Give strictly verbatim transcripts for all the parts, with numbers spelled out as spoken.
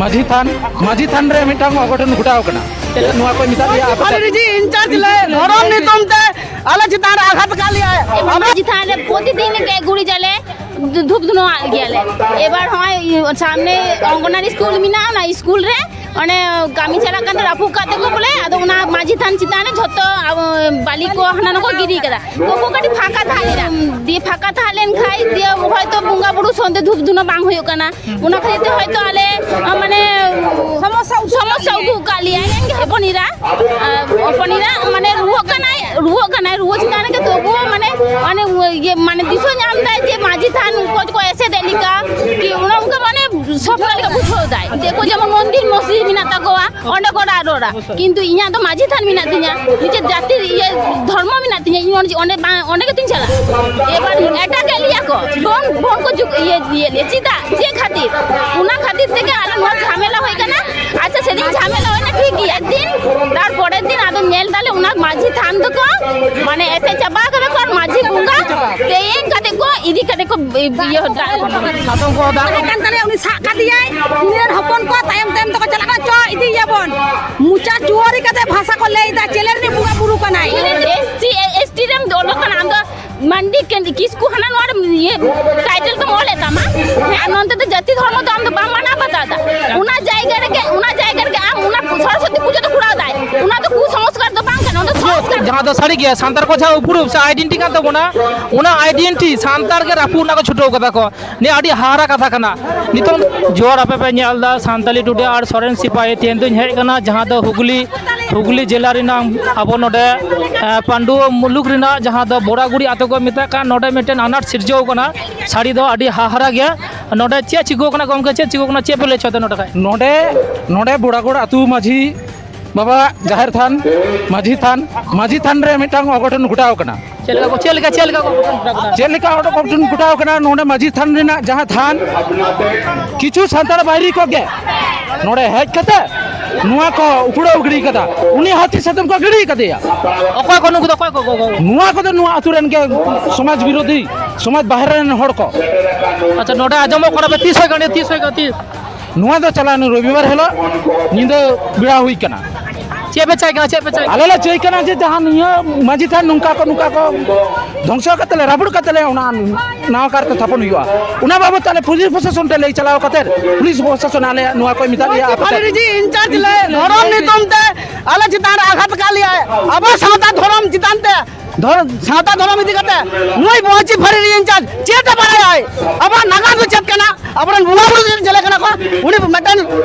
ᱢᱟᱹᱡᱷᱤ ᱛᱷᱟᱱ, ᱢᱟᱹᱡᱷᱤ ᱛᱷᱟᱱ ᱨᱮ ᱢᱤᱫᱴᱟᱝ ᱚᱜᱷᱚᱴᱚᱱ ᱜᱷᱚᱴᱟᱣ ᱠᱟᱱᱟ᱾ ᱱᱚᱣᱟ ᱠᱚ ᱢᱮᱛᱟᱜ ᱞᱮᱭᱟ ᱟᱯᱮ ᱴᱷᱮᱱ᱾ ᱨᱤᱡᱤ ᱤᱱᱪᱟᱨᱡᱽ ᱞᱮ ᱫᱷᱚᱨᱚᱢ ᱧᱩᱛᱩᱢ ᱛᱮ ᱟᱞᱮ ᱪᱮᱛᱟᱱ ᱨᱮ ᱟᱜᱷᱟᱛ ᱟᱠᱟᱫ ᱞᱮᱭᱟᱭ᱾ ᱢᱟᱹᱡᱷᱤ ᱛᱷᱟᱱ ᱨᱮ ᱯᱨᱚᱛᱤᱫᱤᱱ ᱜᱮ ᱜᱩᱨᱤᱡᱟᱞᱮ, ᱫᱷᱩᱯ ᱫᱷᱩᱱᱟᱹᱣᱟᱜ ᱜᱮᱭᱟᱞᱮ᱾ ᱮᱵᱟᱨ ᱦᱚᱸᱜᱼᱚᱭ ᱥᱟᱢᱱᱮ ᱚᱝᱜᱚᱱᱟᱨᱤ ᱥᱠᱩᱞ ᱢᱮᱱᱟᱜᱼᱟ, ᱚᱱᱟ ᱥᱠᱩᱞ ᱨᱮ ᱚᱸᱰᱮ ᱠᱟᱹᱢᱤ ᱪᱟᱞᱟᱜ ᱠᱟᱱ ᱛᱮ ᱨᱟᱹᱯᱩᱫ ᱠᱟᱜ ᱛᱮᱠᱚ ᱵᱚᱞᱮ, ᱟᱫᱚ ᱚᱱᱟ ᱢᱟᱹᱡᱷᱤ ᱛᱷᱟᱱ ᱪᱮᱛᱟᱱ ᱨᱮ ᱡᱷᱚᱛᱚ ᱟᱵᱚ ᱵᱟᱞᱤ ᱠᱚ ᱦᱟᱱᱟ ᱱᱟᱣᱟ ᱠᱚ ᱜᱤᱰᱤ ᱠᱟᱫᱟ᱾ ᱛᱚ ᱠᱚ ᱠᱟᱹᱴᱤᱡ ᱯᱷᱟᱸᱠᱟ ᱛᱟᱦᱮᱸ ᱞᱮᱱᱟ, ᱫᱤᱭᱮ ᱯᱷᱟᱸᱠᱟ ᱛᱟᱦᱮᱸ ᱞᱮᱱ ᱠᱷᱟᱡ ᱫᱤᱭᱮ ᱦᱚᱭᱛᱳ ᱵᱚᱸᱜᱟ ᱵᱩᱨᱩ ᱥᱚᱱᱫᱷᱮ ᱫᱷᱩᱯ ᱫᱷᱩᱱᱟᱹ ᱵᱟᱝ ᱦᱩᱭᱩᱜ ᱠᱟᱱᱟ, ᱚᱱᱟ ᱠᱷᱟᱹᱛᱤᱨ ᱛᱮ ᱦᱚᱭᱛᱳ ᱟᱞᱮ, ᱟ, ᱢᱟᱱᱮ ᱥᱚᱢᱚᱥᱥᱟ ᱩᱫᱩᱜ ᱥᱚᱢᱚᱥᱥᱟ ᱠᱟᱜ ᱞᱮᱭᱟ᱾ ᱩᱫᱩᱜ ᱠᱟᱜ ᱞᱮᱭᱟ᱾ ᱤᱧ ᱜᱮ ᱦᱚᱯᱚᱱ ᱮᱨᱟ, ᱟ, ᱦᱚᱯᱚᱱ ᱮᱨᱟ ᱢᱟᱱᱮ ᱨᱩᱣᱟᱹᱜ ᱠᱟᱱᱟᱭ, ᱨᱩᱣᱟᱹᱜ ᱠᱟᱱᱟᱭ, ᱨᱩᱣᱟᱹ ᱪᱮᱛᱟᱱ ᱨᱮᱜᱮ ᱛᱚᱵᱩᱣᱳ ᱢᱟᱱᱮ, ᱢᱟᱱᱮ ᱤᱭᱟᱹ, ᱢᱟᱱᱮ ᱫᱤᱥᱟᱹ ᱧᱟᱢ ᱫᱟᱭ ᱡᱮ ᱢᱟᱹᱡᱷᱤ ᱛᱷᱟᱱ ᱚᱠᱚᱭ ᱠᱚ ᱮᱥᱮᱫᱮᱫ ᱞᱮᱠᱟ, ᱠᱤ ᱚᱱᱮ ᱚᱱᱠᱟ ᱢᱟᱱᱮ ᱥᱚᱯᱱᱚ ᱞᱮᱠᱟ ᱵᱩᱡᱷᱟᱹᱣ ᱫᱟᱭ᱾ ᱫᱤᱠᱩ ᱡᱮᱢᱚᱱ ᱢᱚᱱᱫᱤᱨ ᱢᱚᱥᱡᱤᱫ ᱢᱮᱱᱟᱜ ᱛᱟᱠᱚᱣᱟ, ᱚᱸᱰᱮ ᱠᱚ ᱨᱟᱜ ᱨᱚᱲᱟ, ᱠᱤᱱᱛᱩ ᱤᱧᱟᱹᱜ ᱫᱚ ᱢᱟᱹᱡᱷᱤ ᱛᱷᱟᱱ ᱢᱮᱱᱟᱜ ᱛᱤᱧᱟ, ᱱᱤᱡᱮᱨ ᱡᱟᱹᱛᱤ ᱤᱭᱟᱹ ᱫᱷᱚᱨᱢᱚ ᱢᱮᱱᱟᱜ ᱛᱤᱧᱟ, ᱤᱧ ᱚᱸᱰᱮ, ᱚᱸᱰᱮ ᱵᱟᱝ, ᱚᱸᱰᱮ ᱜᱮᱛᱤᱧ ᱪᱟᱞᱟᱜᱼᱟ᱾ ᱮᱵᱟᱨ ᱮᱴᱟᱜ ᱞᱮᱭᱟ ᱠᱚ, ᱵᱚᱱ, ᱵᱚᱱ ᱠᱚ ᱡᱩᱜ-, ᱤᱭᱟᱹ, ᱤᱭᱟᱹ ᱞᱮᱭᱟ, ᱪᱮᱫᱟᱜ? ᱪᱮᱫ ᱠᱷᱟᱹᱛᱤᱨ? ᱚᱱᱟ ᱠᱷᱟᱹᱛᱤᱨ ᱛᱮᱜᱮ ᱟᱞᱮ ᱱᱚᱣᱟ ᱡᱷᱟᱢᱮᱞᱟ ᱦᱩᱭ ᱠᱟᱱᱟ᱾ ᱟᱪᱪᱷᱟ, ᱥᱮᱫᱤᱱ ᱡᱷᱟᱢᱮᱞᱟ ᱦᱩᱭᱱᱟ, ᱴᱷᱤᱠ ᱜᱮᱭᱟ, ᱫᱤᱱ ᱛᱟᱨᱯᱚᱨᱮᱨ ᱫᱤᱱ ᱟᱫᱚ ᱧᱮᱞ ᱫᱟᱞᱮ ᱚᱱᱟ ᱢᱟᱹᱡᱷᱤ ᱛᱷᱟᱱ ᱫᱚᱠᱚ ᱢᱟᱱᱮ ᱮᱥᱮᱫ ᱪᱟᱵᱟ ᱠᱟᱫᱟ ᱠᱚ, ᱟᱨ ᱢᱟᱹᱡᱷᱤ ᱵᱚᱸᱜᱟ ᱛᱮᱭᱮᱧ ᱠᱟᱛᱮ ᱠᱚ ᱤᱫᱤ ᱠᱟᱛᱮ ᱠᱚ ᱤᱭᱟᱹ ᱦᱚᱴᱚ ᱠᱟᱫᱟ᱾ ᱥᱟᱫᱚᱢ ᱠᱚ ᱫᱟᱜ ᱛᱟᱦᱮᱸ ᱠᱟᱱ ᱛᱟᱞᱮᱭᱟ, ᱩᱱᱤ ᱥᱟᱵ ᱠᱟᱫᱮᱭᱟᱭ, ᱩᱱᱤ ᱨᱮᱱ ᱦᱚᱯᱚᱱ ᱠᱚ ᱛᱟᱭᱚᱢ ᱛᱟᱭᱚᱢ ᱛᱮᱠᱚ ᱪᱟᱞᱟᱜ ᱠᱟᱱᱟ, "ᱪᱚ ᱤᱫᱤᱭᱮᱭᱟᱵᱚᱱ᱾" ᱢᱚᱪᱟ ᱡᱩᱣᱟᱹᱨᱤ ᱠᱟᱛᱮ ᱵᱷᱟᱥᱟ ᱠᱚ ᱞᱟᱹᱭ ᱮᱫᱟ, ᱪᱮᱞᱮ ᱨᱤᱱᱤᱡ ᱵᱚᱸᱜᱟ ᱵᱩᱨᱩ ᱠᱟᱱᱟᱭ? ᱮᱥ ᱥᱤ, ᱮᱥ ᱴᱤ ᱨᱮᱢ ᱚᱞᱚᱜ ᱠᱟᱱᱟ ᱟᱢ ᱫᱚ, ᱢᱟᱱᱰᱤ ᱠᱮᱱ-, ᱠᱤᱥᱠᱩ ᱦᱟᱱᱟ ᱱᱚᱣᱟ ᱨᱮ ᱤᱭᱟᱹ title ᱫᱚᱢ ᱚᱞᱮᱫ ᱛᱟᱢᱟ, ᱦᱮᱸ, ᱟᱨ ᱱᱚᱱᱛᱮ ᱫᱚ ᱡᱟᱹᱛᱤ ᱫᱷᱚᱨᱢᱚ ᱫᱚ ᱟᱢ ᱫᱚ ᱵᱟᱢ ᱢᱟᱱᱟᱣ ᱵᱟᱛᱟᱣ ᱮᱫᱟ᱾ ᱚᱱᱟ ᱡᱟᱭᱜᱟ ᱨᱮᱜᱮ, ᱚᱱᱟ ᱡᱟᱭᱜᱟ ᱨᱮᱜᱮ ᱟᱢ ᱚᱱᱟ ᱥᱚᱨᱚᱥᱚᱛᱤ ᱯᱩᱡᱟᱹ ᱫᱚ ᱠᱚᱨᱟᱣ ᱫᱟᱭ, ᱚᱱᱟ ᱫᱚ ᱠᱩᱥᱚᱝᱥᱠᱟᱨ ᱫᱚ ᱵᱟᱝ ᱠᱟᱱᱟ, ᱚᱱᱟ ᱫᱚ ᱥᱚᱝᱥᱠᱟᱨ᱾ ᱡᱟᱦᱟᱸ ᱫᱚ ᱥᱟᱹᱨᱤ ᱜᱮᱭᱟ, ᱥᱟᱱᱛᱟᱲ ᱠᱚ ᱡᱟᱦᱟᱸ ᱩᱯᱨᱩᱢ ᱥᱮ identity ᱠᱟᱱ ᱛᱟᱵᱚᱱᱟ, ᱚᱱᱟ identity ᱥᱟᱱᱛᱟᱲ ᱜᱮ ᱨᱟᱹᱯᱩᱫ ᱨᱮᱱᱟᱜ ᱠᱚ ᱪᱷᱩᱴᱟᱹᱣ ᱠᱟᱫᱟ ᱠᱚ᱾ ᱱᱤᱭᱟᱹ ᱟᱹᱰᱤ ᱦᱟᱦᱟᱲᱟ ᱠᱟᱛᱷᱟ ᱠᱟᱱᱟ᱾ ᱱᱤᱛᱚᱝ ᱡᱚᱦᱟᱨ, ᱟᱯᱮ ᱯᱮ ᱧᱮᱞ ᱮᱫᱟ ᱥᱟᱱᱛᱟᱞᱤ ᱴᱩᱰᱮ ᱟᱨ ᱥᱚᱨᱮᱱ ᱥᱤᱯᱟᱦᱤ᱾ ᱛᱮᱦᱮᱧ ᱫᱚᱧ ᱦᱮᱡ ᱟᱠᱟᱱᱟ ᱡᱟᱦᱟᱸ ᱫᱚ ᱦᱩᱜᱽᱞᱤ, ᱦᱩᱜᱽᱞᱤ ᱡᱮᱞᱟ ᱨᱮᱱᱟᱜ ᱟᱵᱚ ᱱᱚᱰᱮ, ᱮ, ᱯᱟᱱᱰᱩ ᱢᱩᱞᱩᱠ ᱨᱮᱱᱟᱜ ᱡᱟᱦᱟᱸ ᱫᱚ ᱵᱚᱲᱟᱜᱩᱲᱤ ᱟᱛᱳ ᱠᱚ ᱢᱮᱛᱟᱜ ᱠᱟᱱ, ᱱᱚᱰᱮ ᱢᱤᱫᱴᱮᱱ ᱟᱱᱟᱴ ᱥᱤᱨᱡᱟᱹᱣ ᱠᱟᱱᱟ᱾ ᱥᱟᱹᱨᱤ ᱫᱚ ᱟᱹᱰᱤ ᱦᱟᱦᱟᱲᱟ ᱜᱮᱭᱟ᱾ ᱱᱚᱰᱮ ᱪᱮᱫ ᱪᱤᱠᱟᱹᱣ ᱠᱟᱱᱟ ᱜᱚᱢᱠᱮ, ᱪᱮᱫ ᱪᱤᱠᱟᱹᱣ ᱠᱟᱱᱟ, ᱪᱮᱫ ᱯᱮ ᱞᱟᱹᱭ ᱦᱚᱪᱚᱭᱮᱫᱟ ᱱᱚᱰᱮ ᱠᱷᱚᱡ? ᱱᱚᱰᱮ, ᱱᱚᱰᱮ ᱵᱚᱲᱟᱜᱚᱲ ᱟᱹᱛᱩ ᱢᱟᱹᱡᱷᱤ ᱵᱟᱵᱟ ᱡᱟᱦᱮᱨ ᱛᱷᱟᱱ, ᱢᱟᱹᱡᱷᱤ ᱛᱷᱟᱱ, ᱢᱟᱹᱡᱷᱤ ᱛᱷᱟᱱ ᱨᱮ ᱢᱤᱫᱴᱟᱝ ᱚᱜᱷᱚᱴᱚᱱ ᱜᱷᱚᱴᱟᱣ ᱠᱟᱱᱟ᱾ ᱪᱮᱫ ᱞᱮᱠᱟ ᱠᱚ, ᱪᱮᱫ ᱞᱮᱠᱟ, ᱪᱮᱫ ᱞᱮᱠᱟ ᱠᱚ ᱜᱷᱚᱴᱚᱱ ᱜᱷᱚᱴᱟᱣ ᱠᱟᱱᱟ? ᱪᱮᱫ ᱞᱮᱠᱟ ᱚᱜᱷᱚᱴᱚᱱ ᱜᱷᱚᱴᱟᱣ ᱠᱟᱱᱟ? ᱱᱚᱰᱮ ᱢᱟᱹᱡᱷᱤ ᱛᱷᱟᱱ ᱨᱮᱱᱟᱜ ᱡᱟᱦᱟᱸ ᱛᱷᱟᱱ, ᱠᱤᱪᱷᱩ ᱥᱟᱱᱛᱟᱲ ᱵᱟᱭᱨᱤ ᱠᱚᱜᱮ ᱱᱚᱰᱮ ᱦᱮᱡ ᱠᱟᱛᱮ ᱱᱚᱣᱟ ᱠᱚ ᱩᱯᱲᱟᱹᱣ ᱜᱤᱰᱤ ᱠᱟᱫᱟ᱾ ᱩᱱᱤ ᱦᱟᱹᱛᱤ ᱥᱟᱫᱚᱢ ᱠᱚ ᱜᱤᱰᱤ ᱠᱟᱫᱮᱭᱟ᱾ ᱚᱠᱚᱭ ᱠᱚ ᱱᱩᱠᱩ ᱫᱚ, ᱚᱠᱚᱭ ᱠᱚ, ᱚᱠᱚᱭ ᱠᱚ? ᱱᱚᱣᱟ ᱠᱚᱫᱚ ᱱᱚᱣᱟ ᱟᱹᱛᱩ ᱨᱮᱱ ᱜᱮ, ᱥᱚᱢᱟᱡᱽ ᱵᱤᱨᱳᱫᱷᱤ, ᱥᱚᱢᱟᱡᱽ ᱵᱟᱦᱨᱮ ᱨᱮᱱ ᱦᱚᱲ ᱠᱚ᱾ ᱟᱪᱪᱷᱟ, ᱱᱚᱰᱮ ᱟᱸᱡᱚᱢᱚᱜ ᱠᱟᱱᱟ ᱯᱮ ᱛᱤᱥ ᱦᱩᱭ ᱠᱟᱱᱟ, ᱛᱤᱥ ᱦᱩᱭ ᱠᱟᱱᱟ, ᱛᱤᱥ? ᱱᱚᱣᱟ ᱫᱚ ᱪᱟᱞᱟᱣᱮᱱ ᱨᱚᱵᱤᱵᱟᱨ ᱦᱤᱞᱳᱜ ᱧᱤᱫᱟᱹ ᱵᱮᱲᱟ ᱦᱩᱭ ᱠᱟᱱᱟ᱾ ᱪᱮᱫ ᱯᱮ ᱪᱟᱭ ᱠᱟᱱᱟ? ᱪᱮᱫ ᱯᱮ ᱪᱟᱭ ᱠᱟᱱᱟ? ᱟᱞᱮ ᱞᱮ ᱪᱟᱹᱭ ᱠᱟᱱᱟ ᱡᱮ ᱡᱟᱦᱟᱸ ᱱᱤᱭᱟᱹ ᱢᱟᱹᱡᱷᱤ ᱛᱷᱟᱱ ᱱᱚᱝᱠᱟ ᱠᱚ, ᱱᱚᱝᱠᱟ ᱠᱚ ᱫᱷᱚᱝᱥᱚ ᱠᱟᱛᱮ ᱞᱮ, ᱨᱟᱵᱩᱲ ᱠᱟᱛᱮ ᱞᱮ ᱚᱱᱟ ᱱᱟᱣᱟ ᱠᱟᱨ ᱛᱮ ᱛᱷᱟᱯᱚᱱ ᱦᱩᱭᱩᱜᱼᱟ᱾ ᱚᱱᱟ ᱵᱟᱵᱚᱫ ᱛᱮ ᱟᱞᱮ ᱯᱩᱞᱤᱥ ᱯᱨᱚᱥᱟᱥᱚᱱ ᱴᱷᱮᱱ ᱞᱮ ᱪᱟᱞᱟᱣ ᱠᱟᱛᱮ ᱯᱩᱞᱤᱥ ᱯᱨᱚᱥᱟᱥᱚᱱ ᱟᱞᱮ ᱱᱚᱣᱟ ᱠᱚᱭ ᱢᱮᱛᱟᱜ ᱞᱮᱭᱟ, ᱟᱯᱮ ᱴᱷᱮᱱ ᱯᱷᱟᱹᱨᱤ ᱤᱱᱪᱟᱨᱡᱽ ᱞᱮ ᱫᱷᱚᱨᱚᱢ ᱧᱩᱛᱩᱢ ᱛᱮ ᱟᱞᱮ ᱪᱮᱛᱟᱱ ᱨᱮ ᱟᱜᱷᱟᱛ ᱟᱠᱟᱫ ᱞᱮᱭᱟᱭ, ᱟᱵᱚ ᱥᱟᱶᱛᱟ ᱫᱷᱚᱨᱚᱢ ᱪᱮᱛᱟᱱ ᱛᱮ ᱫᱷᱚᱨ-, ᱥᱟᱶᱛᱟ ᱫᱷᱚᱨᱚᱢ ᱤᱫᱤ ᱠᱟᱛᱮ ᱱᱩᱭ ᱵᱚᱦᱚᱪᱤ ᱯᱷᱟᱹᱨᱤ ᱨᱮ ᱤᱱᱪᱟᱨᱡᱽ ᱪᱮᱫ ᱮ ᱵᱟᱲᱟᱭᱟᱭ? ᱟᱵᱚᱣᱟᱜ ᱱᱟᱜᱟᱢ ᱫᱚ ᱪᱮᱫ ᱠᱟᱱᱟ? ᱟᱵᱚᱨᱮᱱ ᱵᱚᱸᱜᱟ ᱵᱩᱨᱩ ᱫᱚ ᱪᱮᱞᱮ ᱠᱟᱱᱟ ᱠᱚ? ᱩᱱᱤ ᱢᱤᱫᱴᱮᱱ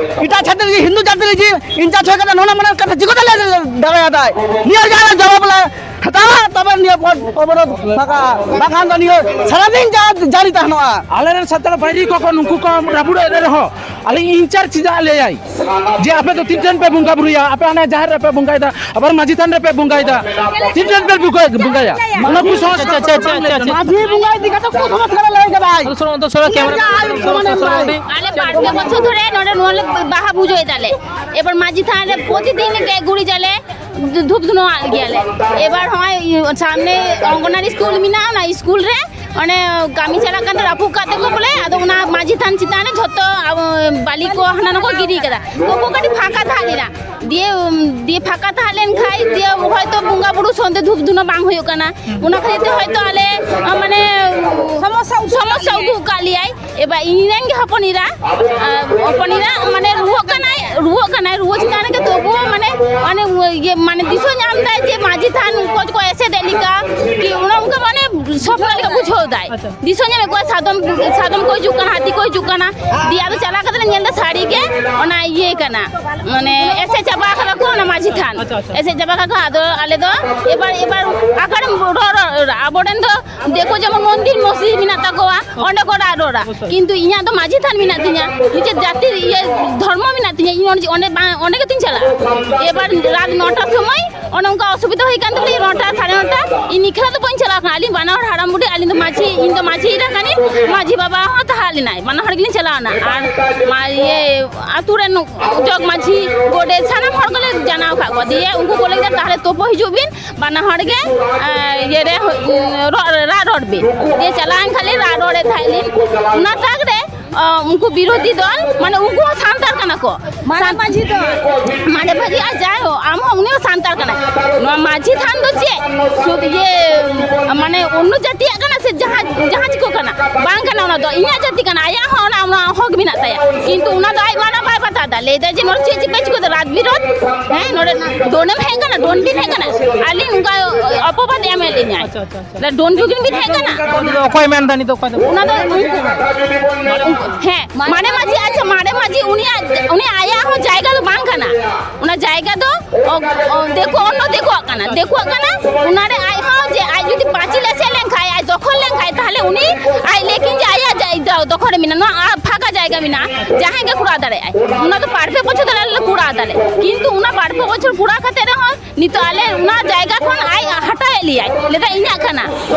ᱮᱴᱟᱜ ᱪᱷᱟᱹᱛᱤᱠ ᱨᱮ, ᱦᱤᱱᱫᱩ ᱡᱟᱹᱛᱤ ᱨᱮ ᱡᱮ ᱤᱱᱪᱟᱨᱡᱽ ᱦᱩᱭ ᱠᱟᱛᱮ ᱱᱚᱣᱟ ᱢᱟᱱᱮ ᱠᱟᱛᱷᱟ ᱪᱤᱠᱟᱹᱛᱮ ᱞᱟᱹᱭ ᱫᱟᱲᱮᱭᱟᱫᱟᱭ? ᱱᱤᱭᱟᱹ ᱡᱟᱦᱟᱸ ᱡᱚᱵᱟᱵ ᱞᱮ ᱦᱟᱛᱟᱣᱟ, ᱛᱚᱵᱮ ᱱᱤᱭᱟᱹ ᱯᱚᱫ ᱚᱵᱚᱨᱳᱫᱷ ᱯᱷᱟᱸᱠᱟ, ᱵᱟᱝᱠᱷᱟᱱ ᱫᱚ ᱱᱤᱭᱟᱹ ᱥᱟᱨᱟᱫᱤᱱ ᱡᱟ-, ᱡᱟᱹᱨᱤ ᱛᱟᱦᱮᱱᱚᱜᱼᱟ᱾ ᱟᱞᱮᱨᱮᱱ ᱥᱟᱱᱛᱟᱲ ᱵᱟᱹᱭᱨᱤ ᱠᱚᱠᱚ ᱱᱩᱠᱩ ᱠᱚ ᱨᱟᱹᱯᱩᱫ ᱮᱫ ᱨᱮᱦᱚᱸ, ᱟᱞᱮ ᱤᱱᱪᱟᱨᱡᱽ ᱪᱮᱫᱟᱜ ᱞᱟᱹᱭᱟᱭ ᱡᱮ ᱟᱯᱮ ᱫᱚ ᱛᱤᱱ ᱴᱷᱮᱱ ᱯᱮ ᱵᱚᱸᱜᱟ ᱵᱩᱨᱩᱭᱟ, ᱟᱯᱮ ᱦᱟᱱᱮ ᱡᱟᱦᱮᱨ ᱨᱮᱯᱮ ᱵᱚᱸᱜᱟᱭᱮᱫᱟ, ᱟᱵᱟᱨ ᱢᱟᱹᱡᱷᱤ ᱛᱷᱟᱱ ᱨᱮᱯᱮ ᱵᱚᱸᱜᱟᱭᱮᱫᱟ, ᱛᱤᱱ ᱴᱷᱮᱱ ᱯᱮ ᱵᱚᱸᱜᱟ-, ᱵᱚᱸᱜᱟᱭᱟ? ᱚᱱᱟ ᱠᱩᱥᱚᱝᱥᱠᱟᱨ ᱟᱪᱪᱷᱟ, ᱟᱪᱪᱷᱟ, ᱟᱪᱪᱷᱟ, ᱟᱪᱪᱷᱟ, ᱟᱪᱪᱷᱟ᱾ ᱢᱟᱹᱡᱷᱤ ᱵᱚᱸᱜᱟ ᱤᱫᱤ ᱠᱟᱛᱮ ᱠᱩᱥᱚᱝᱥᱠᱟᱨ ᱞᱟᱹᱭ ᱠᱮᱫᱟᱭ᱾ ᱟᱫᱚ ᱥᱚᱨᱚ-, ᱟᱫᱚ ᱥᱚᱨᱚ ᱠᱮᱢᱮᱨᱟ ᱩᱱᱤ ᱡᱟᱦᱟᱸᱭ ᱥᱚᱢᱟᱱ ᱮᱢ ᱞᱟᱹᱭ᱾ ᱟᱞᱮ ᱵᱟᱨ ᱯᱮ ᱵᱚᱪᱷᱚᱨ ᱫᱷᱚᱨᱮ ᱱᱚᱰᱮ ᱱᱚᱣᱟ ᱞᱮ ᱵᱟᱦᱟ ᱯᱩᱡᱟᱹᱭ ᱫᱟᱞᱮ᱾ ᱮᱵᱟᱨ ᱢᱟᱹᱡᱷᱤ ᱛᱷᱟᱱ ᱨᱮ ᱯᱨᱚᱛᱤᱫᱤᱱ ᱜᱮ ᱜᱩᱨᱤᱡᱟᱞᱮ, ᱫᱷᱩᱯ ᱫᱷᱩᱱᱟᱹᱣᱟᱜ ᱜᱮᱭᱟᱞᱮ᱾ ᱮᱵᱟᱨ ᱦᱚᱸᱜᱼᱚᱭ ᱥᱟᱢᱱᱮ ᱚᱝᱜᱚᱱᱟᱨᱤ ᱥᱠᱩᱞ ᱢᱮᱱᱟᱜᱼᱟ, ᱚᱱᱟ ᱥᱠᱩᱞ ᱨᱮ ᱚᱱᱮ ᱠᱟᱹᱢᱤ ᱪᱟᱞᱟᱜ ᱠᱟᱱ ᱛᱮ ᱨᱟᱹᱯᱩᱫ ᱠᱟᱜ ᱛᱮᱠᱚ ᱵᱚᱞᱮ, ᱟᱫᱚ ᱚᱱᱟ ᱢᱟᱹᱡᱷᱤ ᱛᱷᱟᱱ ᱪᱮᱛᱟᱱ ᱨᱮ ᱡᱷᱚᱛᱚ ᱟᱵᱚ ᱵᱟᱞᱤ ᱠᱚ ᱦᱟᱱᱟ ᱱᱚᱣᱟ ᱠᱚ ᱜᱤᱰᱤ ᱠᱟᱫᱟ᱾ ᱛᱚᱵᱩ ᱠᱟᱹᱴᱤᱡ ᱯᱷᱟᱸᱠᱟ ᱛᱟᱦᱮᱸ ᱞᱮᱱᱟ᱾ ᱫᱤᱭᱮ, ᱩᱢ, ᱫᱤᱭᱮ ᱯᱷᱟᱸᱠᱟ ᱛᱟᱦᱮᱸ ᱞᱮᱱ ᱠᱷᱟᱡ, ᱫᱤᱭᱮ ᱦᱚᱭᱛᱳ ᱵᱚᱸᱜᱟ ᱵᱩᱨᱩ ᱥᱚᱱᱫᱷᱮ ᱫᱷᱩᱯ ᱫᱷᱩᱱᱟᱹ ᱵᱟᱝ ᱦᱩᱭᱩᱜ ᱠᱟᱱᱟ, ᱚᱱᱟ ᱠᱷᱟᱹᱛᱤᱨ ᱛᱮ ᱦᱚᱭᱛᱳ ᱟᱞᱮ, ᱟ, ᱢᱟᱱᱮ ᱥᱚᱢᱚᱥᱥᱟ ᱩᱫᱩᱜ ᱥᱚᱢᱚᱥᱥᱟ ᱩᱫᱩᱜ ᱠᱟᱜ ᱞᱮᱭᱟᱭ᱾ ᱮᱵᱟᱨ ᱤᱧ ᱨᱮᱱ ᱜᱮ ᱦᱚᱯᱚᱱ ᱮᱨᱟ, ᱟᱨ ᱦᱚᱯᱚᱱ ᱮᱨᱟ ᱢᱟᱱᱮ ᱨᱩᱣᱟᱹᱜ ᱠᱟᱱᱟᱭ, ᱨᱩᱣᱟᱹᱜ ᱠᱟᱱᱟᱭ, ᱨᱩᱣᱟᱹ ᱪᱮᱛᱟᱱ ᱨᱮᱜᱮ ᱛᱚᱵᱩᱣ ᱢᱟᱱᱮ, ᱢᱟᱱᱮ ᱤᱭᱟᱹ ᱢᱟᱱᱮ ᱫᱤᱥᱟᱹ ᱧᱟᱢ ᱫᱟᱭ ᱡᱮ ᱢᱟᱹᱡᱷᱤ ᱛᱷᱟᱱ ᱠᱚ ᱠᱚ ᱮᱥᱮᱫᱮᱫ ᱞᱮᱠᱟ, ᱠᱤ ᱚᱱᱮ ᱚᱱᱠᱟ ᱢᱟᱱᱮ ᱥᱚᱯᱱᱚ ᱞᱮᱠᱟ ᱵᱩᱡᱷᱟᱹᱣ ᱫᱟᱭ᱾ ᱟᱪᱪᱷᱟ᱾ ᱫᱤᱥᱟᱹ ᱧᱟᱢᱮᱫ ᱠᱚᱣᱟ ᱥᱟᱫᱚᱢ, ᱥᱟᱫᱚᱢ ᱠᱚ ᱦᱤᱡᱩᱜ ᱠᱟᱱᱟ, ᱦᱟᱹᱛᱤ ᱠᱚ ᱦᱤᱡᱩᱜ ᱠᱟᱱᱟ᱾ ᱫᱤᱭᱮ ᱟᱫᱚ ᱪᱟᱞᱟᱣ ᱠᱟᱛᱮ ᱞᱮ ᱧᱮᱞ ᱮᱫᱟ ᱥᱟᱹᱨᱤ ᱜᱮ ᱚᱱᱟ ᱤᱭᱟᱹ ᱠᱟᱱᱟ, ᱢᱟᱱᱮ ᱮᱥᱮᱫ ᱪᱟᱵᱟ ᱠᱟᱫᱟ ᱠᱚ ᱚᱱᱟ ᱢᱟᱹᱡᱷᱤ ᱛᱷᱟᱱ᱾ ᱟᱪᱪᱷᱟ, ᱟᱪᱪᱷᱟ᱾ ᱮᱥᱮᱫ ᱪᱟᱵᱟ ᱠᱟᱫᱟ ᱠᱚ, ᱟᱫᱚ ᱟᱞᱮ ᱫᱚ ᱮᱵᱟᱨ, ᱮᱵᱟᱨ ᱟᱠᱟᱨᱮᱢ ᱨᱚᱲ, ᱨᱚᱲ, ᱟᱵᱚᱨᱮᱱ ᱫᱚ ᱫᱤᱠᱩ ᱡᱮᱢᱚᱱ ᱢᱚᱱᱫᱤᱨ ᱢᱚᱥᱡᱤᱫ ᱢᱮᱱᱟᱜ ᱛᱟᱠᱚᱣᱟ, ᱚᱸᱰᱮ ᱠᱚ ᱨᱟᱜ ᱨᱚᱲᱟ᱾ ᱚᱵᱚᱥᱥᱳᱭ᱾ ᱠᱤᱱᱛᱩ ᱤᱧᱟᱹᱜ ᱫᱚ ᱢᱟᱹᱡᱷᱤ ᱛᱷᱟᱱ ᱢᱮᱱᱟᱜ ᱛᱤᱧᱟ, ᱱᱤᱡᱮᱨ ᱡᱟᱹᱛᱤ ᱤᱭᱟᱹ ᱫᱷᱚᱨᱢᱚ ᱢᱮᱱᱟᱜ ᱛᱤᱧᱟ, ᱤᱧ ᱚᱸᱰᱮ, ᱚᱸᱰᱮ ᱵᱟᱝ, ᱚᱸᱰᱮ ᱜᱮᱛᱤᱧ ᱪᱟᱞᱟᱜᱼᱟ᱾ ᱮᱵᱟᱨ ᱨᱟᱛ ᱱᱚᱴᱟ ᱥᱚᱢᱚᱭ ᱚᱱᱮ ᱚᱱᱠᱟ ᱚᱥᱩᱵᱤᱫᱷᱟ ᱦᱩᱭ ᱠᱟᱱ ᱛᱟᱞᱮᱭᱟ, ᱱᱚᱴᱟ, ᱥᱟᱲᱮ ᱱᱚᱴᱟ, ᱤᱧ ᱮᱠᱞᱟ ᱫᱚ ᱵᱟᱹᱧ ᱪᱟᱞᱟᱣ ᱠᱟᱱᱟ᱾ ᱟᱹᱞᱤᱧ ᱵᱟᱱᱟ ᱦᱚᱲ ᱦᱟᱲᱟᱢ ᱵᱩᱰᱷᱤ, ᱟᱹᱞᱤᱧ ᱫᱚ ᱢᱟᱹᱡᱷᱤ, ᱤᱧ ᱫᱚ ᱢᱟᱹᱡᱷᱤ ᱮᱨᱟ ᱠᱟᱹᱱᱟᱹᱧ, ᱢᱟᱹᱡᱷᱤ ᱵᱟᱵᱟ ᱦᱚᱸ ᱛᱟᱦᱮᱸ ᱞᱮᱱᱟᱭ, ᱵᱟᱱᱟ ᱦᱚᱲ ᱜᱮᱞᱤᱧ ᱪᱟᱞᱟᱣ ᱮᱱᱟ᱾ ᱟᱨ ᱢᱟ-, ᱤᱭᱟᱹ, ᱟᱹᱛᱩ ᱨᱮᱱ ᱡᱚᱜᱽ ᱢᱟᱹᱡᱷᱤ, ᱜᱚᱰᱮᱛ, ᱥᱟᱱᱟᱢ ᱦᱚᱲ ᱠᱚᱞᱮ ᱡᱟᱱᱟᱣ ᱟᱠᱟᱫ ᱠᱚᱣᱟ᱾ ᱫᱤᱭᱮ ᱩᱱᱠᱩ ᱠᱚ ᱞᱟᱹᱭ ᱠᱮᱫᱟ, "ᱛᱟᱦᱚᱞᱮ ᱛᱳᱯᱳ ᱦᱤᱡᱩᱜ ᱵᱤᱱ, ᱵᱟᱱᱟ ᱦᱚᱲ ᱜᱮ, ᱮ, ᱤᱭᱟᱹ ᱨᱮ, ᱨᱚ-, ᱨᱟᱜ ᱨᱚᱲ ᱵᱤᱱ᱾" ᱫᱤᱭᱮ ᱪᱟᱞᱟᱣᱮᱱ ᱠᱷᱟᱱ ᱞᱤᱧ ᱨᱟᱜ ᱨᱚᱲᱮᱫ ᱛᱟᱦᱮᱸᱫ ᱞᱤᱧ᱾ ᱚᱱᱟ ᱛᱟᱠ ᱨᱮ ᱟᱸ, ᱩᱱᱠᱩ ᱵᱤᱨᱳᱫᱷᱤ ᱫᱚᱞ, ᱢᱟᱱᱮ ᱩᱱᱠᱩ ᱦᱚᱸ ᱥᱟᱱᱛᱟᱲ ᱠᱟᱱᱟ ᱠᱚ᱾ ᱢᱟᱨᱟᱝ ᱥᱟᱱ- ᱢᱟᱹᱡᱷᱤ ᱫᱚ᱾ ᱢᱟᱨᱟᱝ ᱢᱟᱹᱡᱷᱤ ᱟᱨ ᱡᱟᱭᱦᱳᱠ, ᱟᱢ ᱦᱚᱸ ᱩᱱᱤ ᱦᱚᱸ ᱥᱟᱱᱛᱟᱲ ᱠᱟᱱᱟᱭ᱾ ᱱᱚᱣᱟ ᱢᱟᱹᱡᱷᱤ ᱛᱷᱟᱱ ᱫᱚ ᱪᱮᱫ? ᱥᱩᱫᱷᱩ ᱤᱭᱟᱹ, ᱢᱟᱱᱮ ᱚᱱᱱᱚ ᱡᱟᱹᱛᱤᱭᱟᱜ ᱠᱟᱱᱟ ᱥᱮ ᱡᱟᱦᱟᱸ, ᱡᱟᱦᱟᱸ ᱪᱤᱠᱟᱹ ᱠᱟᱱᱟ? ᱵᱟᱝ ᱠᱟᱱᱟ, ᱚᱱᱟ ᱫᱚ ᱤᱧᱟᱹᱜ ᱡᱟᱹᱛᱤ ᱠᱟᱱᱟ, ᱟᱭᱟᱜ ᱦᱚᱸ ᱚᱱᱟ, ᱚᱱᱟ ᱦᱚᱠ ᱢᱮᱱᱟᱜ ᱛᱟᱭᱟ᱾ ᱠᱤᱱᱛᱩ ᱚᱱᱟ ᱫᱚ ᱟᱡ ᱢᱟᱱᱟ ᱵᱟᱭ ᱵᱟᱛᱟᱣ ᱮᱫᱟ, ᱞᱟᱹᱭ ᱮᱫᱟᱭ ᱡᱮ ᱱᱚᱰᱮ ᱪᱮᱫ ᱪᱤᱠᱟᱹ ᱪᱤᱠᱟᱹ ᱫᱚ ᱨᱟᱡᱽ ᱵᱤᱨᱳᱫᱷ, ᱦᱮᱸ, ᱱᱚᱰᱮ ᱰᱚᱱᱮᱢ ᱦᱮᱡ ᱠᱟᱱᱟ, ᱰᱚᱱ ᱵᱤᱱ ᱦᱮᱡ ᱠᱟᱱᱟ, ᱟᱹᱞᱤᱧ ᱚᱱᱠᱟ ᱚᱯᱚᱵᱟᱫ ᱮᱢ ᱮᱫ ᱞᱤᱧᱟᱭ᱾ ᱟᱪᱪᱷᱟ, ᱟᱪᱪᱷᱟ, ᱟᱪᱪᱷᱟ᱾ ᱰᱚᱱ ᱵᱩᱜᱤᱝ ᱵᱤᱱ ᱦᱮᱡ ᱠᱟᱱᱟ᱾ ᱚᱠᱚᱭ ᱢᱮᱱ ᱮᱫᱟ ᱱᱤᱛᱚᱜ, ᱚᱠᱚᱭ ᱫᱚ? ᱚᱱᱟ ᱫᱚ ᱩᱱᱠᱩ, ᱩᱱᱠᱩ, ᱦᱮᱸ, ᱢᱟᱨᱮ ᱢᱟᱹᱡᱷᱤ, ᱟᱪᱪᱷᱟ, ᱢᱟᱨᱮ ᱢᱟᱹᱡᱷᱤ ᱩᱱᱤᱭᱟᱜ, ᱩᱱᱤ ᱟᱭᱟᱜ ᱦᱚᱸ ᱡᱟᱭᱜᱟ ᱫᱚ ᱵᱟᱝ ᱠᱟᱱᱟ᱾ ᱚᱱᱟ ᱡᱟᱭᱜᱟ ᱫᱚ ᱚ, ᱚ, ᱫᱤᱠᱩ, ᱚᱱᱱᱚ ᱫᱤᱠᱩᱣᱟᱜ ᱠᱟᱱᱟ, ᱫᱤᱠᱩᱣᱟᱜ ᱠᱟᱱᱟ᱾ ᱚᱱᱟᱨᱮ ᱟᱡ ᱦᱚᱸ ᱡᱮ ᱟᱡ ᱡᱩᱫᱤ ᱯᱟᱸᱪᱤ ᱞᱮ ᱥᱮᱫ ᱞᱮᱱᱠᱷᱟᱡ, ᱟᱡ ᱫᱚᱠᱷᱚᱞ ᱞᱮᱱᱠᱷᱟᱡ, ᱛᱟᱦᱞᱮ ᱩᱱᱤ ᱟᱡ ᱞᱟᱹᱭ ᱠᱤᱱ ᱡᱮ ᱟᱭᱟᱜ ᱡᱟᱭᱜᱟ ᱫᱚᱠᱷᱚᱞ ᱨᱮ ᱢᱮᱱᱟᱜᱼᱟ, ᱱᱚᱣᱟ ᱟ, ᱯᱷᱟᱸᱠᱟ ᱡᱟᱭᱜᱟ ᱢᱮᱱᱟᱜᱼᱟ, ᱡᱟᱦᱟᱸᱭ ᱜᱮ ᱠᱚᱨᱟᱣ ᱫᱟᱲᱮᱭᱟᱜᱼᱟᱭ᱾ ᱚᱱᱟ ᱫᱚ ᱵᱟᱨ ᱯᱮ ᱵᱚᱪᱷᱚᱨ ᱫᱚ ᱟᱞᱮ ᱞᱮ ᱠᱚᱨᱟᱣ ᱫᱟᱞᱮ, ᱠᱤᱱᱛᱩ ᱚᱱᱟ ᱵᱟᱨ ᱯᱮ ᱵᱚᱪᱷᱚᱨ ᱠᱚᱨᱟᱣ ᱠᱟᱛᱮ ᱨᱮᱦᱚᱸ ᱱᱤᱛᱚᱜ ᱟᱞᱮ ᱚᱱᱟ ᱡᱟᱭᱜᱟ ᱠᱷᱚᱱ ᱟᱡ ᱦᱟᱴᱟᱣᱮᱫ ᱞᱮᱭᱟᱭ, ᱞᱟᱹᱭᱫᱟ ᱤᱧᱟᱹᱜ ᱠᱟᱱᱟ᱾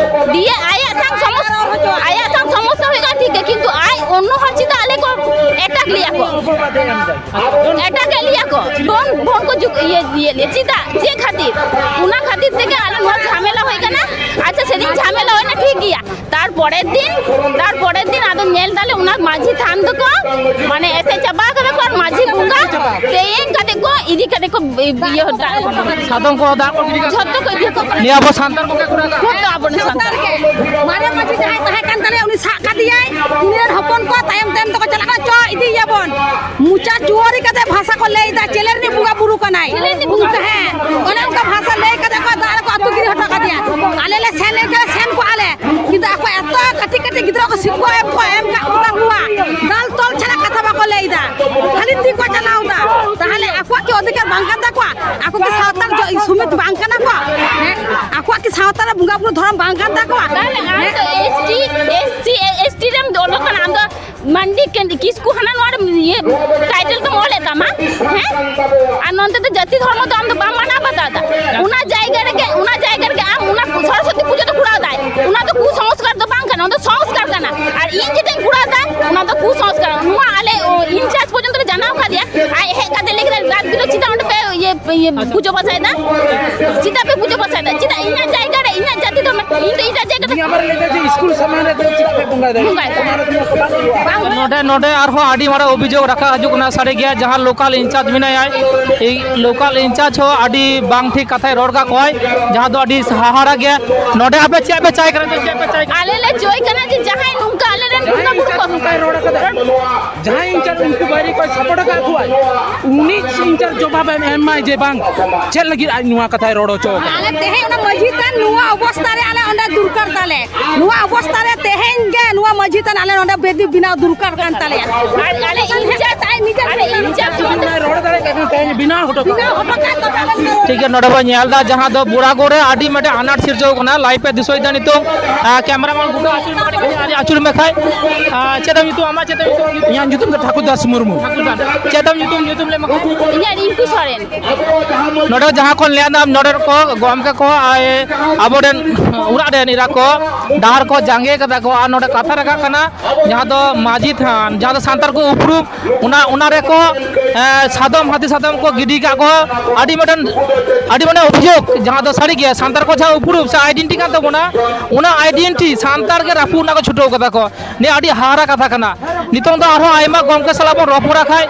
ᱫᱤᱭᱮ ᱟᱭᱟᱜ ᱥᱟᱝ ᱥᱚᱢᱚᱥᱥᱟ, ᱟᱭᱟᱜ ᱥᱟᱝ ᱥᱚᱢᱚᱥᱥᱟ ᱦᱩᱭᱩᱜᱼᱟ ᱴᱷᱤᱠ ᱜᱮ, ᱠᱤᱱᱛᱩ ᱟᱡ ᱚᱱᱱᱚ ᱦᱚᱲ ᱪᱮᱫᱟᱜ ᱟᱞᱮ ᱠᱚ ᱮᱴᱟᱠ ᱞᱮᱭᱟ ᱠᱚ, ᱮᱴᱟᱠ ᱮᱫ ᱞᱮᱭᱟ ᱠᱚ, ᱰᱚᱱ, ᱰᱚᱱ ᱠᱚ ᱡᱩᱜ-, ᱤᱭᱟᱹ, ᱤᱭᱟᱹ ᱞᱮᱭᱟ, ᱪᱮᱫᱟᱜ, ᱪᱮᱫ ᱠᱷᱟᱹᱛᱤᱨ? ᱚᱱᱟ ᱠᱷᱟᱹᱛᱤᱨ ᱛᱮᱜᱮ ᱟᱞᱮ ᱱᱚᱣᱟ ᱡᱷᱟᱢᱮᱞᱟ ᱦᱩᱭ ᱠᱟᱱᱟ᱾ ᱟᱪᱪᱷᱟ, ᱥᱮᱫᱤᱱ ᱡᱷᱟᱢᱮᱞᱟ ᱦᱩᱭᱱᱟ ᱴᱷᱤᱠ ᱜᱮᱭᱟ, ᱛᱟᱨᱯᱚᱨᱮᱨ ᱫᱤᱱ, ᱛᱟᱨᱯᱚᱨᱮᱨ ᱫᱤᱱ ᱟᱫᱚ ᱧᱮᱞ ᱫᱟᱞᱮ ᱚᱱᱟ ᱢᱟᱹᱡᱷᱤ ᱛᱷᱟᱱ ᱫᱚᱠᱚ ᱢᱟᱱᱮ ᱮᱥᱮᱫ ᱪᱟᱵᱟ ᱠᱟᱫᱟ ᱠᱚ, ᱟᱨ ᱢᱟᱹᱡᱷᱤ ᱵᱚᱸᱜᱟ ᱛᱮᱧ ᱠᱟᱛᱮ ᱠᱚ ᱤᱫᱤ ᱠᱟᱛᱮ ᱠᱚ ᱤᱭᱟᱹ ᱦᱚᱴᱚ ᱠᱟᱫᱟ᱾ ᱥᱟᱫᱚᱢ ᱠᱚ, ᱫᱟᱜ ᱠᱚ ᱜᱤᱰᱤ ᱠᱟᱜ ᱡᱷᱚᱛᱚ ᱠᱚ ᱤᱫᱤ ᱦᱚᱴᱚ ᱠᱟᱫᱟ᱾ ᱱᱤᱭᱟᱹ ᱟᱵᱚ ᱥᱟᱱᱛᱟᱲ ᱠᱚᱜᱮ ᱠᱚ ᱨᱟᱜᱟ᱾ ᱡᱷᱚᱛᱚ ᱟᱵᱚ ᱥᱟᱱᱛᱟᱲ᱾ ᱥᱟᱱᱛᱟᱲ ᱜᱮ᱾ ᱢᱟᱨᱮ ᱢᱟᱹᱡᱷᱤ ᱡᱟᱦᱟᱸᱭ ᱛᱟᱦᱮᱸ ᱠᱟᱱ ᱛᱟᱞᱮᱭᱟ, ᱩᱱᱤ ᱥᱟᱵ ᱠᱟᱫᱮᱭᱟᱭ, ᱩᱱᱤ ᱨᱮᱱ ᱦᱚᱯᱚᱱ ᱠᱚ ᱛᱟᱭᱚᱢ ᱛᱟᱭᱚᱢ ᱛᱮᱠᱚ ᱪᱟᱞᱟᱜ ᱠᱟᱱᱟ, ᱪᱚ ᱤᱫᱤᱭᱮᱭᱟᱵᱚᱱ᱾ ᱢᱚᱪᱟ ᱡᱩᱣᱟᱹᱨᱤ ᱠᱟᱛᱮ ᱵᱷᱟᱥᱟ ᱠᱚ ᱞᱟᱹᱭ ᱮᱫᱟ, ᱪᱮᱞᱮ ᱨᱤᱱᱤᱡ ᱵᱚᱸᱜᱟ ᱵᱩᱨᱩ ᱠᱟᱱᱟᱭ? ᱪᱮᱞᱮ ᱨᱤᱱᱤᱡ ᱵᱚᱸᱜᱟ ᱵᱩᱨᱩ? ᱦᱮᱸ, ᱚᱱᱮ ᱚᱱᱠᱟ ᱵᱷᱟᱥᱟ ᱞᱟᱹᱭ ᱠᱟᱛᱮ ᱠᱚ ᱫᱟᱜ ᱨᱮᱠᱚ ᱟᱹᱛᱩ ᱜᱤᱰᱤ ᱦᱚᱴᱚ ᱠᱟᱫᱮᱭᱟ᱾ ᱟᱞᱮ ᱞᱮ ᱥᱮᱱ ᱞᱮᱱᱠᱷᱟᱱ ᱥᱮᱱ ᱠᱚᱜᱼᱟ ᱞᱮ, ᱠᱤᱱᱛᱩ ᱟᱠᱚ ᱮᱛᱚ ᱠᱟᱹᱴᱤᱡ ᱠᱟᱹᱴᱤᱡ ᱜᱤᱫᱽᱨᱟᱹ ᱠᱚ ᱥᱤᱠᱠᱷᱟ ᱮᱢ ᱠᱚ ᱮᱢ ᱠᱟᱜ ᱠᱚᱛᱟ ᱠᱚᱣᱟ, ᱫᱟᱞ ᱛᱚᱞ ᱪᱷᱟᱲᱟ ᱠᱟᱛᱷᱟ ᱵᱟᱠᱚ ᱞᱟᱹᱭ ᱮᱫᱟ, ᱠᱷᱟᱹᱞᱤ ᱛᱤ ᱠᱚ ᱪᱟᱞᱟᱣ ᱮᱫᱟ᱾ ᱛᱟᱦᱞᱮ ᱟᱠᱚᱣᱟᱜ ᱠᱤ ᱚᱫᱷᱤᱠᱟᱨ ᱵᱟᱝ ᱠᱟᱱ ᱛᱟᱠᱚᱣᱟ? ᱟᱠᱚ ᱠᱤ ᱥᱟᱶᱛᱟᱞ ᱡᱚ-, ᱥᱚᱢᱤᱛ ᱵᱟᱝ ᱠᱟᱱᱟ ᱠᱚ? ᱦᱮᱸ? ᱟᱠᱚᱣᱟᱜ ᱠᱤ ᱥᱟᱶᱛᱟ ᱨᱮ ᱵᱚᱸᱜᱟ ᱵᱩᱨᱩ ᱫᱷᱚᱨᱚᱢ ᱵᱟᱝ ᱠᱟᱱ ᱛᱟᱠᱚᱣᱟ? ᱛᱟᱦᱞᱮ ᱟᱢ ᱦᱮᱸ? ᱫᱚ ST, SC, ST ᱨᱮᱢ ᱚᱞᱚᱜ ᱠᱟᱱᱟ, ᱟᱢ ᱫᱚ ᱢᱟᱱᱰᱤ ᱠᱮᱱ-, ᱠᱤᱥᱠᱩ ᱦᱟᱱᱟ ᱱᱚᱣᱟ ᱨᱮ ᱤᱭᱟᱹ title ᱫᱚᱢ ᱚᱞᱮᱫ ᱛᱟᱢᱟ, ᱦᱮᱸ? ᱟᱨ ᱱᱚᱱᱛᱮ ᱫᱚ ᱡᱟᱹᱛᱤ ᱫᱷᱚᱨᱢᱚ ᱫᱚ ᱟᱢ ᱫᱚ ᱵᱟᱢ ᱢᱟᱱᱟᱣ ᱵᱟᱛᱟᱣ ᱮᱫᱟ᱾ ᱚᱱᱟ ᱡᱟᱭᱜᱟ ᱨᱮᱜᱮ, ᱚᱱᱟ ᱡᱟᱭᱜᱟ ᱨᱮᱜᱮ ᱟᱢ ᱚᱱᱟ ᱥᱚᱨᱚᱥᱚᱛᱤ ᱯᱩᱡᱟᱹ ᱫᱚ ᱠᱚᱨᱟᱣ ᱫᱟᱭ, ᱚᱱᱟ ᱫᱚ ᱠᱩᱥᱚᱝᱥᱠᱟᱨ ᱫᱚ ᱵᱟᱝ ᱠᱟᱱᱟ, ᱚᱱᱟ ᱫᱚ ᱥᱚᱝᱥᱠᱟᱨ ᱠᱟᱱᱟ᱾ ᱟᱨ ᱤᱧ ᱡᱮᱴᱟᱧ ᱠᱚᱨᱟᱣ ᱮᱫᱟ, ᱚᱱᱟ ᱫᱚ ᱠᱩᱥᱚᱝᱥᱠᱟᱨ᱾ ᱱᱚᱣᱟ ᱟᱞᱮ, ᱚ, in-charge ᱯᱚᱨᱡᱚᱱᱛᱚ ᱞᱮ ᱡᱟᱱᱟᱣ ᱠᱟᱫᱮᱭᱟ᱾ ᱟᱡ ᱦᱮᱡ ᱠᱟᱛᱮ ᱞᱟᱹᱭ ᱠᱮᱫᱟ, "ᱨᱟᱡᱽ ᱜᱤᱨᱟᱹ ᱪᱮᱫᱟᱜ ᱚᱸᱰᱮ ᱯᱮ ᱤᱭᱟᱹ, ᱤᱭᱟᱹ ᱟᱪᱪᱷᱟ᱾ ᱯᱩᱡᱟᱹ ᱯᱟᱥᱟᱭᱮᱫᱟ? ᱪᱮᱫᱟᱜ ᱯᱮ ᱯᱩᱡᱟᱹ ᱯᱟᱥᱟᱭᱮᱫᱟ? ᱪᱮᱫᱟᱜ ᱤᱧᱟᱹᱜ ᱡᱟᱭᱜᱟ ᱨᱮ, ᱤᱧᱟᱹᱜ ᱡᱟᱹᱛᱤ ᱫᱷᱚᱨᱢᱚ, ᱤᱧ ᱫᱚ ᱮᱴᱟᱜ ᱡᱟᱭᱜᱟ ᱨᱮ" ᱩᱱᱤ ᱟᱵᱟᱨ ᱞᱟᱹᱭ ᱮᱫᱟ ᱡᱮ ᱥᱠᱩᱞ ᱥᱟᱢᱟᱝ ᱨᱮ ᱫᱚ ᱪᱮᱫᱟᱜ ᱯᱮ ᱱᱚᱝᱠᱟᱭ ᱫᱟ᱾ ᱵᱟᱝ ᱦᱩᱭᱩᱜᱼᱟ᱾ ᱱᱚᱰᱮ, ᱱᱚᱰᱮ ᱟᱨᱦᱚᱸ ᱟᱹᱰᱤ ᱢᱟᱨᱟᱝ ᱚᱵᱷᱤᱡᱳᱜᱽ ᱨᱟᱠᱟᱵ ᱦᱤᱡᱩᱜ ᱠᱟᱱᱟ, ᱥᱟᱹᱨᱤ ᱜᱮᱭᱟ, ᱡᱟᱦᱟᱸ local incharge ᱢᱮᱱᱟᱭᱟ, ᱮᱭ local incharge ᱦᱚᱸ ᱟᱹᱰᱤ ᱵᱟᱝ ᱴᱷᱤᱠ ᱠᱟᱛᱷᱟᱭ ᱨᱚᱲ ᱠᱟᱜ ᱠᱚᱣᱟᱭ, ᱡᱟᱦᱟᱸ ᱫᱚ ᱟᱹᱰᱤ ᱦᱟᱦᱟᱲᱟ ᱜᱮᱭᱟ᱾ ᱱᱚᱰᱮ ᱟᱯᱮ ᱪᱮᱫ ᱯᱮ ᱪᱟᱭ ᱠᱟᱱᱟ? ᱪᱮᱫ ᱯᱮ ᱪᱟᱭ ᱠᱟᱱᱟ? ᱟᱞᱮ ᱞᱮ ᱪᱟᱹᱭ ᱠᱟᱱᱟ ᱡᱮ ᱡᱟᱦᱟᱸᱭ ᱱᱚᱝᱠᱟ ᱟᱞᱮ ᱨᱮᱱ ᱡᱟᱦᱟᱸᱭ ᱵᱚᱸᱜᱟ ᱵᱩᱨᱩ incharge ᱠᱚ ᱱᱚᱝᱠᱟᱭ ᱨᱚᱲ ᱠᱟᱫᱟ, ᱡᱟᱦᱟᱸᱭ incharge ᱩᱱᱠᱩ ᱵᱟᱹᱭᱨᱤ ᱠᱚᱭ support ᱟᱠᱟᱫ ᱠᱚᱣᱟᱭ, ᱩᱱᱤ incharge ᱡᱚᱵᱟᱵ ᱮᱢ ᱮᱢᱟᱭ ᱡᱮ ᱵᱟᱝ, ᱪᱮᱫ ᱞᱟᱹᱜᱤᱫ ᱟᱡ ᱱᱚᱣᱟ ᱠᱟᱛᱷᱟᱭ ᱨᱚᱲ ᱦᱚᱪᱚ ᱟᱠᱟᱫᱟ? ᱟᱞᱮ ᱛᱮᱦᱮᱧ ᱚᱱᱟ ᱢᱟᱹᱡᱷᱤ ᱛᱷᱟᱱ ᱱᱚᱣᱟ ᱚᱵᱚᱥᱛᱟ ᱨᱮ ᱟᱞᱮ ᱚᱸᱰᱮ ᱫᱚᱨᱠᱟᱨ ᱛᱟᱞᱮ᱾ ᱱᱚᱣᱟ ᱚᱵᱚᱥᱛᱟ ᱨᱮ ᱛᱮᱦᱮᱧ ᱜᱮ ᱱᱚᱣᱟ ᱢᱟᱹᱡᱷᱤ ᱛᱷᱟᱱ ᱟᱞᱮ ᱱᱚᱸᱰᱮ ᱵᱮᱫᱤ ᱵᱮᱱᱟᱣ ᱫᱚᱨᱠᱟᱨ ᱠᱟᱱ ᱛᱟᱞᱮᱭᱟ᱾ ᱟᱨ ᱟᱞᱮ incharge, ᱟᱡ ᱱᱤᱡᱮ ᱟᱞᱮ incharge ᱵᱟᱭ ᱨᱚᱲ ᱫᱟᱲᱮᱭᱟᱜ ᱠᱟᱱ ᱠᱷᱟᱱ ᱛᱮᱦᱮᱧ ᱵᱮᱱᱟᱣ ᱦᱚᱴᱚ ᱠᱟᱜ ᱵᱮᱱᱟ᱾ ᱴᱷᱤᱠ ᱜᱮᱭᱟ, ᱱᱚᱰᱮ ᱵᱚᱱ ᱧᱮᱞ ᱮᱫᱟ, ᱡᱟᱦᱟᱸ ᱫᱚ ᱵᱩᱲᱟᱜᱚᱲ ᱨᱮ ᱟᱹᱰᱤ ᱢᱤᱫᱴᱮᱱ ᱟᱱᱟᱴ ᱥᱤᱨᱡᱟᱹᱣ ᱠᱟᱱᱟ᱾ Live ᱯᱮ ᱫᱤᱥᱟᱹᱭᱮᱫᱟ ᱱᱤᱛᱚᱜ᱾ ᱟᱨ cameraman ᱜᱚᱴᱟ ᱟᱹᱪᱩᱨ ᱢᱮ, ᱠᱟᱹᱴᱤᱡ ᱟᱹᱪᱩᱨ ᱢᱮ ᱠᱷᱟᱡ᱾ ᱟᱨ ᱪᱮᱫ ᱛᱟᱢ ᱧᱩᱛᱩᱢ? ᱟᱢᱟᱜ ᱪᱮᱫ ᱛᱟᱢ ᱧᱩᱛᱩᱢ? ᱤᱧᱟᱹᱜ ᱧᱩᱛᱩᱢ ᱫᱚ ᱴᱷᱟᱠᱩᱨ ᱫᱟᱥ ᱢᱩᱨᱢᱩ᱾ ᱴᱷᱟᱠᱩᱨ ᱫᱟᱥ᱾ ᱪᱮᱫ ᱛᱟᱢ ᱧᱩᱛᱩᱢ? ᱧᱩᱛᱩᱢ ᱞᱟᱹᱭ ᱢᱮ ᱠᱷᱟᱡ᱾ ᱤᱧᱟᱹᱜ ᱨᱤᱝᱠᱩ ᱥᱚᱨᱮᱱ᱾ ᱱᱚᱰᱮ ᱡᱟᱦᱟᱸ ᱠᱷᱚᱱ ᱞᱟᱹᱭ ᱮᱫᱟ, ᱱᱚᱰᱮ ᱠᱚ ᱜᱚᱢᱠᱮ ᱠᱚ, ᱟᱭ, ᱟᱵᱚᱨᱮᱱ ᱚᱲᱟᱜ ᱨᱮᱱ ᱮᱨᱟ ᱠᱚ ᱰᱟᱦᱟᱨ ᱠᱚ ᱡᱟᱸᱜᱮ ᱠᱟᱫᱟ ᱠᱚ, ᱟᱨ ᱱᱚᱰᱮ ᱠᱟᱛᱷᱟ ᱨᱟᱠᱟᱵ ᱠᱟᱱᱟ, ᱡᱟᱦᱟᱸ ᱫᱚ ᱢᱟᱹᱡᱷᱤ ᱛᱷᱟᱱ, ᱡᱟᱦᱟᱸ ᱫᱚ ᱥᱟᱱᱛᱟᱲ ᱠᱚ ᱩᱯᱨᱩᱢ, ᱚᱱᱟ, ᱚᱱᱟ ᱨᱮᱠᱚ, ᱮ, ᱥᱟᱫᱚᱢ, ᱦᱟᱹᱛᱤ ᱥᱟᱫᱚᱢ ᱠᱚ ᱜᱤᱰᱤ ᱠᱟᱜ ᱠᱚ, ᱟᱹᱰᱤ ᱢᱤᱫᱴᱮᱱ, ᱟᱹᱰᱤ ᱢᱟᱱᱮ ᱚᱵᱷᱤᱡᱳᱜᱽ, ᱡᱟᱦᱟᱸ ᱫᱚ ᱥᱟᱹᱨᱤ ᱜᱮ ᱥᱟᱱᱛᱟᱲ ᱠᱚ ᱡᱟᱦᱟᱸ ᱩᱯᱨᱩᱢ ᱥᱮ identity ᱠᱟᱱ ᱛᱟᱵᱚᱱᱟ, ᱚᱱᱟ identity ᱥᱟᱱᱛᱟᱲ ᱜᱮ ᱨᱟᱹᱯᱩᱫ ᱨᱮᱱᱟᱜ ᱠᱚ ᱪᱷᱩᱴᱟᱹᱣ ᱠᱟᱫᱟ ᱠᱚ᱾ ᱱᱤᱭᱟᱹ ᱟᱹᱰᱤ ᱦᱟᱦᱟᱲᱟ ᱠᱟᱛᱷᱟ ᱠᱟᱱᱟ᱾ ᱱᱤᱛᱚᱝ ᱫᱚ ᱟᱨᱦᱚᱸ ᱟᱭᱢᱟ ᱜᱚᱢᱠᱮ ᱥᱟᱞᱟᱜ ᱵᱚᱱ ᱨᱚᱯᱚᱲᱟ ᱠᱷᱟᱡ,